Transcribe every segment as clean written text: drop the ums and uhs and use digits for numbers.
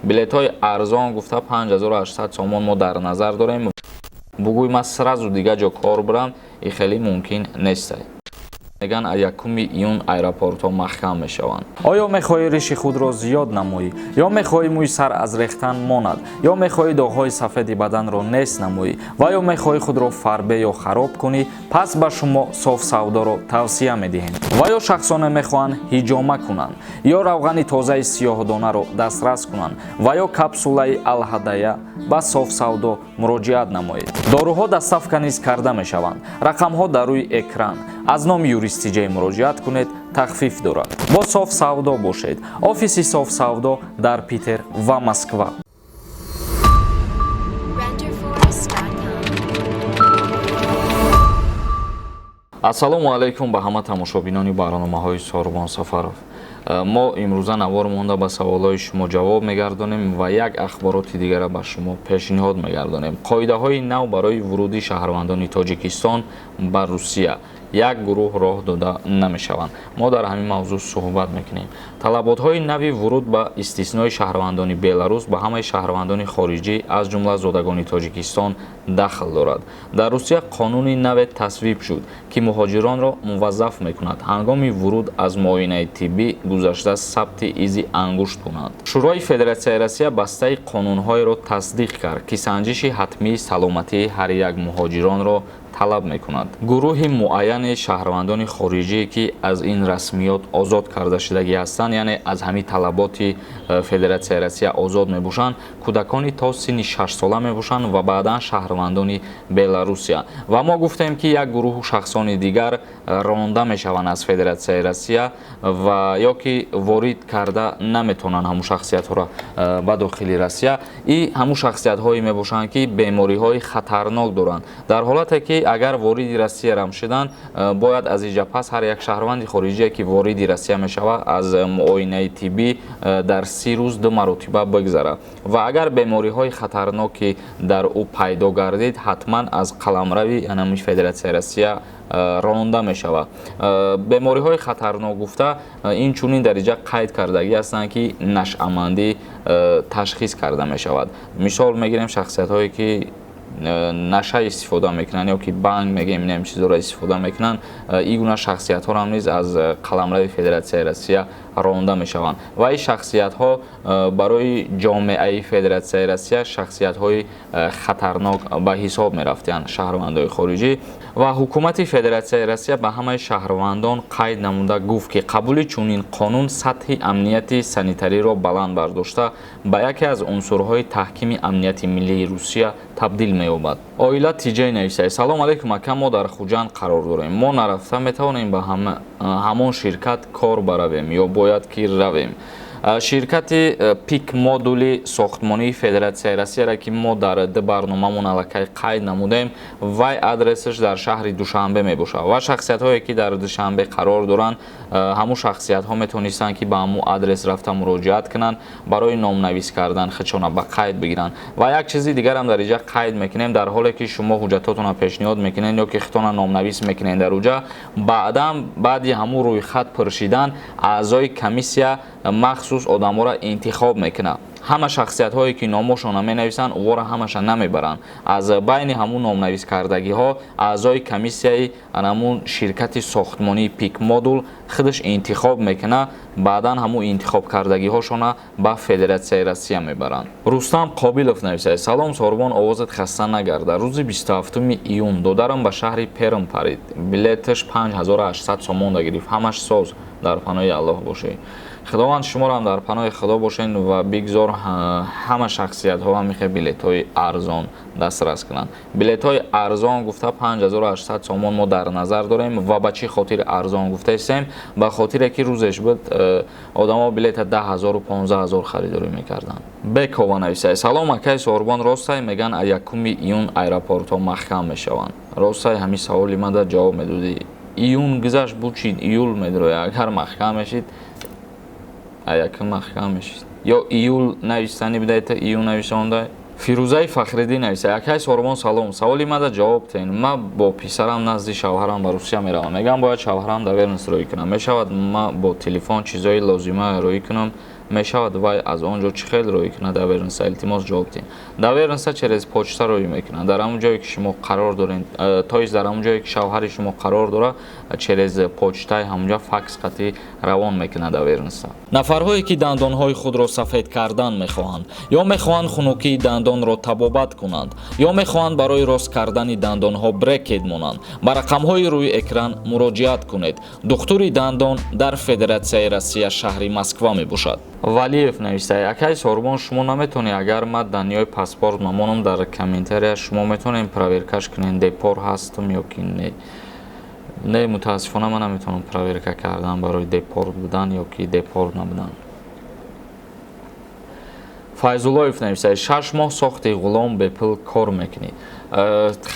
Билетҳои арзон гуфта 5800 сомон мо дар назар дорем. Бугӯй, ман сразу дигар ҷо кор бурам, и хеле мумкин нестай. Меган, аз 1 июн аэропортҳо маҳкам мешаванд. Оё мехоҳӣ риши худро зиёд намоӣ, ё мехоҳӣ мӯи сар аз рехтан монад, ё мехоҳӣ доғҳои сафеди баданро нест намоӣ ва ё мехоҳӣ худро фарбе ё хароб кунӣ? Пас ба шумо Соф Савдоро тавсия медиҳем. Ва ё шахсоне мехоҳанд ҳиҷома кунанд, ё равғани тозаи сиёҳдонаро дастрас кунанд, ва ё капсулаи Алҳадая, ба Соф Савдо муроҷиат намоед. Доруҳо доставка низ карда мешаванд. Рақамҳо дар рӯи экран. Аз номи Юристиҷай муроҷиат кунед, тахфиф дорад. Бо Соф Савдо бошед. Офиси Соф Савдо дар Питер ва Москва. Renderforest.com. Ассалому алайкум ба ҳама тамошобинони барномаҳои Сорбон Сафаров. Мо имрӯза навор монда ба саволҳои шумо ҷавоб мегардонем ва як ахбороти дигара ба шумо пешниҳод мегардонем. Қоидаҳои нав барои вуруди шаҳрвандони Тоҷикистон ба Русия: як гурӯҳ роҳ дода намешаванд. Мо дар ҳамин мавзӯъ суҳбат мекунем. Талаботҳои нави вуруд ба истиснои шаҳрвандони Беларус ба ҳамаи шаҳрвандони хориҷӣ, аз ҷумла зодагони Тоҷикистон, дахл дорад. Дар Русия қонуни наве тасвиб шуд, ки муҳоҷиронро муваззаф мекунад ҳангоми вуруд аз муоинаи тиббӣ гузашта сабти изи ангушт кунанд. Шӯрои Федератсияи Россия бастаи қонунҳоеро тасдиқ кард, ки санҷиши ҳатмии саломатии ҳар як муҳоҷиронро талаб мекунад. Гурӯҳи муайяни шаҳрвандони хориҷие, ки аз ин расмиёт озод карда шудагӣ ҳастанд, яъне аз ҳамин талаботи Федератсияи Россия озод мебошанд, кӯдакони то синни 6-сола мебошанд ва баъдан шаҳрвандони Беларусия. Ва мо гуфтем, ки як гурӯҳу шахсони дигар ронда мешаванд аз Федератсияи Россия ва ё ки ворид карда наметавонанд ҳамун шахсиятҳоро ба дохили Россия. И ҳамун шахсиятҳое мебошанд, ки бемориҳои хатарнок доранд. Дар ҳолате ки агар вориди Россия рам шуданд, бояд аз инҷа пас ҳар як шаҳрванди хориҷие, ки вориди Россия мешавад, аз муоинаи тиббӣ дар 30 рӯз ду маротиба бигзарад ва агар бемориҳои хатарноке дар ӯ пайдо гардид, ҳатман аз қаламрави ҳамин Федератсияи Россия ронда мешавад. Бемориҳои хатарнок гуфта, инчунин дар инҷа қайд кардагӣ ҳастанд, ки нашъамандӣ ташхис карда мешавад. Мисол мегирем, шахсиятҳое ки наша истифода мекунанд ё ки банг мегӯем, инам чизҳоро истифода мекунанд, ин гуна шахсиятҳоро низ аз қаламрави Федератсияи Россия ронда мешаванд. Ва ин шахсиятҳо барои ҷомеаи Федератсияи Россия шахсиятҳои хатарнок ба ҳисоб мерафтанд, шаҳрвандои хориҷӣ. Ва ҳукумати Федератсияи Россия ба ҳамаи шаҳрвандон қайд намуда гуфт, ки қабули чунин қонун сатҳи амнияти санитариро баланд бардошта, ба яке аз унсурҳои таҳкими амнияти миллии Русия табдил меёбад. Оила Тиҷай нависад: «Салом алейкум, ака, мо дар Хуҷанд қарор дорем. Мо нарафта метавонем ба ҳамон ширкат кор баравем ё бояд ки равем?» Ширкати Пик Модули сохтмонии Федератсияи Россияра, ки мо дар ду барномамон аллакай қайд намудем, вай адресаш дар шаҳри Душанбе мебошад. Ва шахсиятҳое, ки дар Душанбе қарор доранд, ҳамун шахсиятҳо метавонистанд, ки ба ҳамун адрес рафта муроҷиат кунанд, барои номнавис кардан худшона ба қайд бигиранд. Ва як чизи дигарам дар инҷа қайд мекунем: дар ҳоле ки шумо ҳуҷҷатотонро пешниҳод мекунед ё ки худтона номнавис мекунед, дар уҷа баъдан баъди ҳамун рӯйхат пур шидан аъзои комиссия махсус одаморо интихоб мекунад. Ҳама шахсиятҳое, ки номошонро менависанд, ӯро ҳамаша намебаранд. Аз байни ҳамун номнавискардагиҳо аъзои комиссияи ҳамун ширкати сохтмонии Пик Модул худаш интихоб мекунад. Баъдан ҳамун интихобкардагиҳошона ба Федератсияи Россия мебаранд. Рустам Қобилов нависад: «Салом, Сорбон, овозат хаста нагарда. Рӯзи 27 июн додарам ба шаҳри Перм парид, билеташ 5800 сомонда гирифт. Ҳамаш соз, дар паноҳи Аллоҳ бошед». Худованд шуморо дар паноҳи Худо бошед ва бигзор ҳама шахсиятҳо ҳамихе билетҳои арзон дастрас кунанд. Билетҳои арзон гуфта, 5800 сомон мо дар назар дорем. Ва ба чӣ хотир арзон гуфтаистем? Ба хотире ки рӯзеш буд, одамо билета 10 0-у 15 000 харидорӣ мекарданд. Бекова нависае: «Салом, акай Сорбон, ростай, меган аз 1 июн аэропортҳо маҳкам мешаванд, ростай?» Ҳамин саволи ман дар ҷавоб медодӣ. Июн гузашт, бу чи июл медроя. Агар маҳкам мешид, якум маҳкам мешид ё июл нависани бидаета, июн нависонда. Фирӯзаи Фахриддин нависа: «Акай Сорбон, салом, саволи мада ҷавоб тен. Ма бо писарам назди шавҳарам ба Русия меравам. Мегӯям, бояд шавҳарам доверенность роӣ кунам. Мешавад ма бо телефон чизои лозима роӣ кунам?» Мешавад, вай аз он ҷо чӣ хел роҳӣ кунад доверенность? Илтимос, ҷавоб диҳед. Доверенность через почта роҳӣ мекунад. Дар ҳамон ҷое ки шумо қарор доред, то есть дар ҳамон ҷое ки шавҳари шумо қарор дорад, через почтаи ҳамонҷа факс қатӣ равон мекунад доверенность. Нафарҳое ки дандонҳои худро сафед кардан мехоҳанд ё мехоҳанд хунукии дандонро табобат кунанд, ё мехоҳанд барои рост кардани дандонҳо брекет монанд, ба рақамҳои рӯи экран муроҷиат кунед. Духтури дандон дар Федератсияи Россия, шаҳри Москва мебошад. Валиев навистай: «Акай Сорбон, шумо наметонед, агар ман данные паспорт намонам дар комментария, шумо метавонед проверкаш кунед, депорт ҳастам ё ки не?» Не, мутаассифона, ман наметавонам проверка кардан барои депорт будан ё ки депорт набудан. Файзуллоев нависад: «6 моҳ сохти ғулом бепул кор мекунӣ».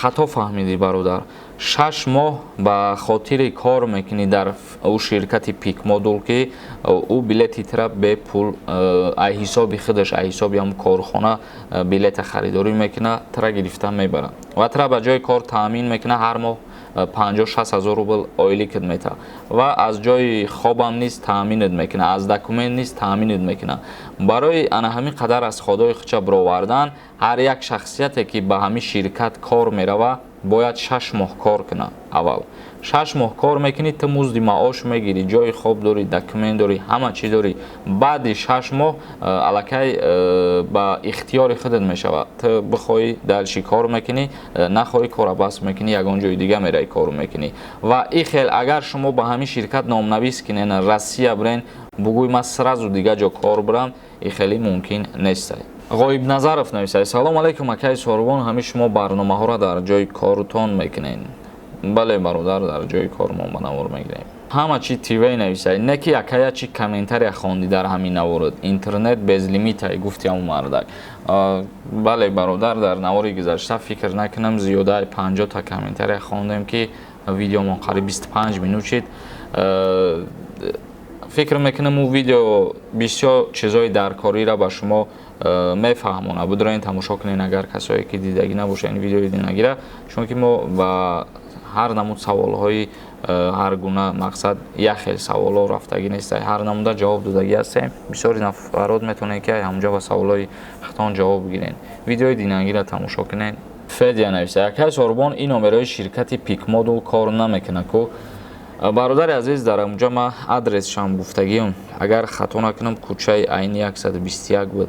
Хато фаҳмидӣ, бародар. 6 моҳ ба хотири кор мекунӣ дар ӯ ширкати Пикмодул, ки ӯ билети тира бепул ай ҳисоби худаш, ай ҳисоби ҳам корхона билета харидорӣ мекунад, тира гирифта мебарад ва тира ба ҷои кор таъмин мекунад. Ҳар моҳ 50-60 ҳазор рубл ойликат метавад ва аз ҷои хобам низ таъминат мекунад, аз документ низ таъминат мекунад. Барои ана ҳамин қадар аз ходои худша бировардан, ҳар як шахсияте ки ба ҳамин ширкат кор меравад, бояд 6 моҳ кор кунад. Аввал 6 моҳ кор мекунӣ, ту музди маош мегирӣ, ҷои хоб дорӣ, документ дорӣ, ҳама чиз дорӣ. Баъди 6 моҳ аллакай ба ихтиёри худат мешавад: ту бихоҳӣ, дальше кор мекунӣ, нахоҳӣ, кора бас мекунӣ, ягон ҷои дига меравӣ, кор мекунӣ. Ва и хел агар шумо ба ҳамин ширкат номнавис кинен, Россия бирен, бугӯй ман сразу дига ҷо кор бирам, и хеле мумкин нестай. Ғоибназаров нависад: «Салом алейкум, акаи Сорбон, ҳамин шумо барномаҳоро дар ҷои корутон мекунед?» Бале, бародар, дар ҷои кор мо ба навор мегирем. Ҳама чи ТВ нависад: «Не ки акая, чи комментария хонди дар ҳамин наворд, интернет безлимитай», гуфти ҳамун мардак. Бале, бародар, дар навори гузашта, фикр накунам, зиёдаи 50-та комментария хондем, ки видеомон қариб 25 минут шид. Фикр мекунам, ӯ видео бисёр чизҳои даркориро ба шумо мефаҳмонад. Будроин, тамошо кунед, агар касое ки дидагӣ набошад ин видеои динагира, чунки мо ба ҳар намуд саволҳои ҳар гуна, мақсад, як хел саволҳо рафтагӣ нест, ҳар намуда ҷавоб додагӣ ҳастем. Бисёри нафарот метавонед, ки ҳамонҷо ба саволҳои худтон ҷавоб бигиред. Видеои динагиро тамошо кунед. Федя нависа: «Акай Сорбон, ин номерои ширкати Пикмодул кор намекунад ку?» Бародари азиз, дар ҳамонҷо ман адресшам гуфтагиам, агар хато накунам, кӯчаи Айни 121 буд,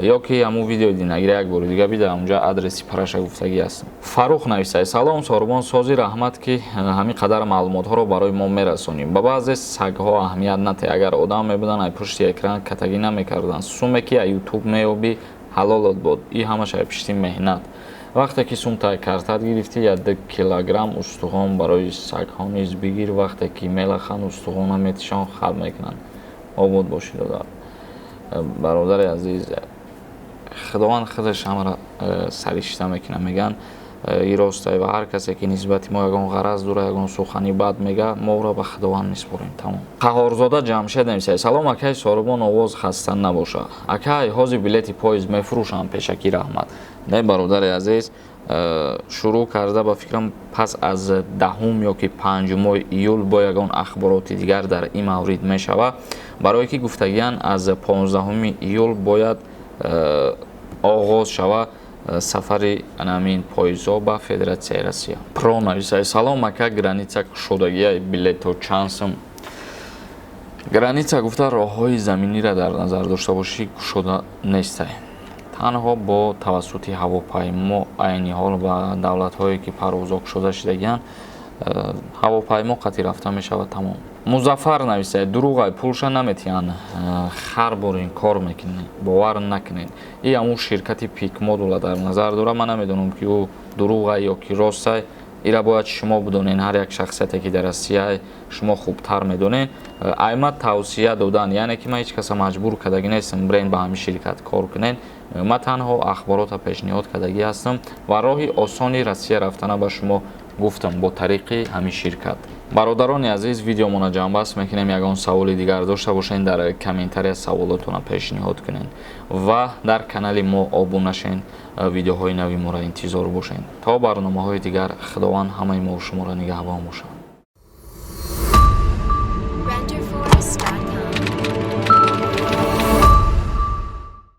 ё ки ҳамун видеои динагира як бори дига бида, ҳамунҷа адреси параша гуфтагӣ ҳастам. Фарух нависад: «Салом, Сорбон, сози, раҳмат, ки ҳамин қадар маълумотҳоро барои мо мерасонӣ. Ба баъзе сагҳо аҳамият натеҳ, агар одам мебуданд, ай пушти экран катагӣ намекарданд. Суме ки ай Ютуб меёбӣ, ҳалолот бод, и ҳамаш ай пишти меҳнат. Вақте ки сумтай картат гирифтӣ, як ду килограмм устухон барои сагҳо низ бигир. Вақте ки мелаханд, устухона метишон, хаб мекунанд. Обод бошӣ, додар». Бародари азиз, Худованд худаш ҳамаро саришта мекунад, мегӯянд, и ростай, ва ҳар касе ки нисбати мо ягон ғараз дора, ягон сухани бад мега, мо ӯро ба Худованд месупорем, тамом. Қаҳорзода Ҷамшед нависад: «Салом, акаи Сорубон, овоз хаста набоша. Акай, ҳозир билети поезд мефурӯшам? Пешакӣ раҳмат». Не, бародари азиз, шурӯъ карда, ба фикрам, пас аз 10-ум ё ки 5-уми июл бо ягон ахбороти дигар дар ин маврид мешавад, барое ки гуфтагиян, аз 15-уми июл бояд оғоз шавад сафари анамин поездҳо ба Федератсияи Россия. Про нависад: «Салом, ака, граница кушодагия, билето чанд сум?» Граница гуфта, роҳҳои заминиро дар назар дошта бошӣ, кушода нестай. Танҳо бо тавассути ҳавопаймо. Айни ҳол ба давлатҳое ки парвозҳо кушода шудагиянд, ҳавопаймо қатъи рафта мешавад, тамом. Музаффар нависад: «Дурӯғай, пулша наметиҳанд, ҳар бор ин кор мекунед, бовар накунед». И ҳамун ширкати Пикмодула дар назар дорад. Ман намедонам, ки ӯ дурӯғай ё ки ростай, ира бояд шумо бидонед. Ҳар як шахсияте ки дар Россия, шумо хубтар медонед. Айма тавсия додан, яъне ки ман ҳеҷ каса маҷбур кардагӣ нестам, бирен ба ҳамин ширкат кор кунед. Ман танҳо ахборотро пешниҳод кардагӣ ҳастам ва роҳи осони Россия рафтана ба шумо гуфтам бо тариқи ҳамин ширкат. Бародарони азиз, видеомона ҷамъбаст мекунем. Ягон саволи дигар дошта бошед, дар комментария саволотона пешниҳод кунед ва дар канали мо обуна шен, видеоҳои нави моро интизор бошед. То барномаҳои дигар, Худованд ҳамаи мо шуморо нигаҳбон бошад.